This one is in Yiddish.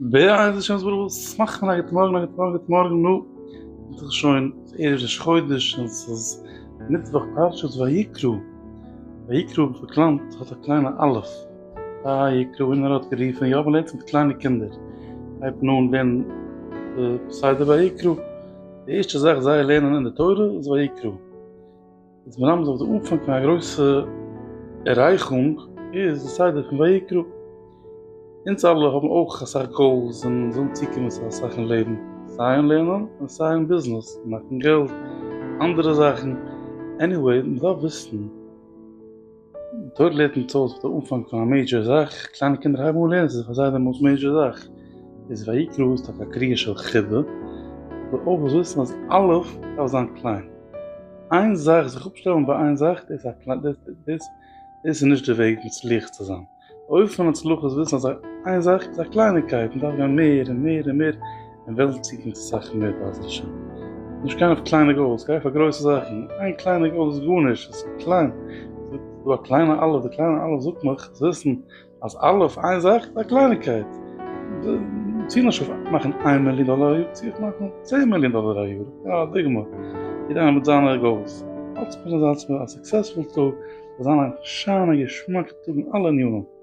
בעזרת השם יתברך וואס מאכט מען א גוט מארגן א גוט מארגן גוט מארגן נו איז דאך שוין ערב ראש חודש און ס'איז מיטוואך פרשת ויקרא ויקרא באקאנט האט א קליינע אלף ויקרא און ער האט גערופן יא מ'לערנט מיט קליינע קינדער הייבט מען אן לערנען די סדר ויקרא די ערשטע זאך זיי לערנען אין די תורה איז ויקרא. איז מרמז אויף די אנפאנג פון א גרויסע עררייכונג איז די סדר פון ויקרא. אונז אלע האבן אויך אסאך goals און ווילן צוקומען צו אסאך אין לעבן, סיי אין לערנען און סיי אין ביזנעס, מאכן געלט, אנדערע זאכן, anyway מ'דארף וויסן. די תורה לערנט אונז אויס די אנפאנג פון א major זאך, קליינע קינדער הייבן אן לערנען ס'איז פאר זיי די most major זאך, איז ויקרא איז טאקע א קריאה של חיבה, אבער אויך זאלסט וויסן אז א' דארף זיין קליין, איין זאך זיך אפשטעלן ביי איין זאך דאס דאס איז נישט די וועג מצליח צו זיין. אופן הצלחה איז וויסן אז איין זאך איז א קלייניקייט, מען דארף גיין מער און מער און מער און וועלן צוקומען צו סאך מער בעזר השם. נישט גיין אויף קליינע goals, גיי פאר גרויסע זאכן, איין קליינע goal איז גארנישט, עס איז קליין, ס'איז דא א קליינע אלף, די קליינע אלף זאגט מיך צו וויסן אז אלף, איין זאך, איז א קלייניקייט. ציל נישט אויף מאכן איין מיליאן דאלער א יאר, ציל אויף מאכן צען מיליאן דאלער א יאר, א דוגמא, יעדער איינער מיט זיינע goals. אלץ מיר א successful טאג, זאל זיין א שיינע געשמאקע טאג אין אלע ענינים.